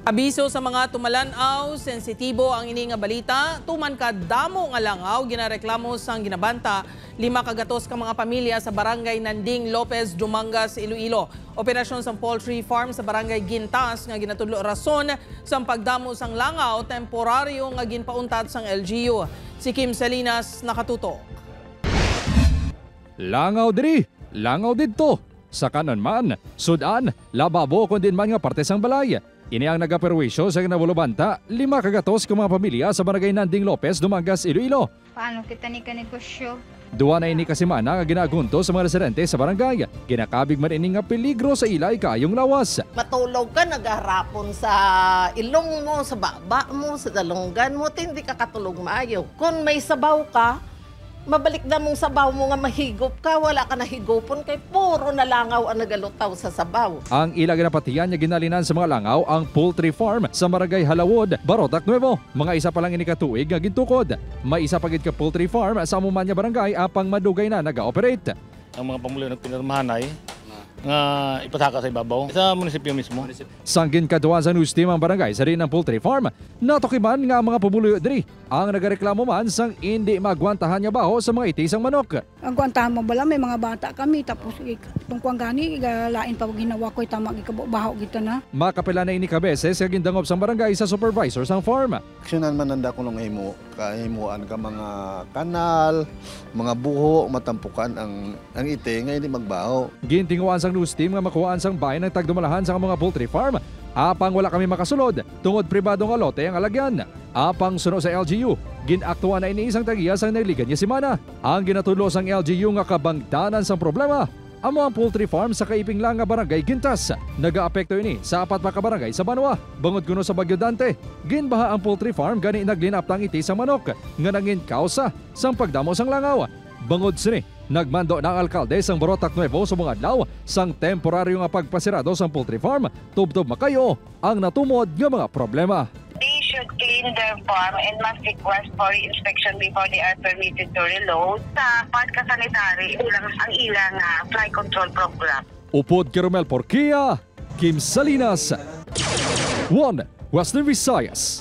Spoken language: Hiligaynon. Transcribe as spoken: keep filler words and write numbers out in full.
Abiso sa mga tumalan-aw, sensitibo ang ini nga balita, tuman ka damo nga langaw ginareklamo sang ginabanta lima ka gatos ka mga pamilya sa Barangay Nanding Lopez, Dumangas, Iloilo. Operasyon sang poultry farm sa Barangay Gintas nga ginatudlo rason sang pagdamo sang langaw temporaryo nga ginpauntat sang L G U. Si Kim Salinas nakatutok. Langaw diri, langaw didto. Sa kanon man, sud-an, lababo, kon diin man nga parte sang balay. Ini ang nagaperwisyo sa ginabulubanta lima ka gatos ka mga pamilya sa Barangay Nanding Lopez, Dumangas, Iloilo. Paano kita ni kanegosyo? Duwa na ini ka semana nga ginaagunto sa mga residente sa barangay. Ginakabig man ini nga peligro sa ila ikayong lawas. Matulog ka, nagaharapon sa ilong mo, sa baba mo, sa dalunggan mo, ti hindi ka katulog maayo. Kung may sabaw ka, mabalik na mong sabaw mo nga mahigop ka, wala ka nahigupon kay puro na langaw ang nagalutaw sa sabaw. Ang ila ginapatihan nga ginalinan sa mga langaw ang poultry farm sa Barangay Halawod, Barotac Nuevo. Mga isa pa lang ini ka tuig nga gintukod. May isa pa gid ka poultry farm sa amo man nga barangay apang madugay na naga-operate. Ang mga pamulyo nagpinirmahanay nga ipataka sa ibabaw sa munisipyo mismo. Sang ginkaduan sang news team ang barangay sa diin ang poultry farm, natukiman nga ang mga pumuluyo diri ang nagareklamo man sang indi maagwantahan nga baho sa mga iti sang manok. Agwantahan mo bala, may mga bata kami, tapos ik-, itong kuwan gani, iga-, lain pa ginawa ko, tama, gikabaho kita na. Makapila na ini ka beses nga gindangop sang barangay sa supervisor sang farm. Aksyonan man nanda kung himo, kahimuan ka mga kanal, mga buho, matampukan ang, ang iti nga hindi magbaho. Gintinguan sang news team nga makuhaan sang bahin ang tagdumalahan sang mga poultry farm, apang wala kami makasulod tungod pribado nga lote ang alagyan. Apang suno sa L G U, gin-aktuan na ini sang tag-iya sang naligikan nga semana. Ang ginatudlo sang L G U nga kabangdanan sang problema amo ang poultry farm sa kaiping lang nga Barangay Gintas. Nagaapekto ini sa apat pa ka barangay sa banwa. Bangod kuno sa Bagyo Dante, ginbaha ang poultry farm gani naglinapta ang iti sang manok nga nangin kausa sang pagdamo sang langaw. Bangod sini, nagmando na ang alkalde sang Barotac Nuevo subong adlaw sang temporaryo nga pagpasirado sang poultry farm tubtob makayo ang natumod nga mga problema. They should clean their farm and must request for inspection before they are permitted to reload. Sa part ka sanitary, ilang ang ilang ah, fly control program. Upod kay Romel Porquia, Kim Salinas, One Western Visayas.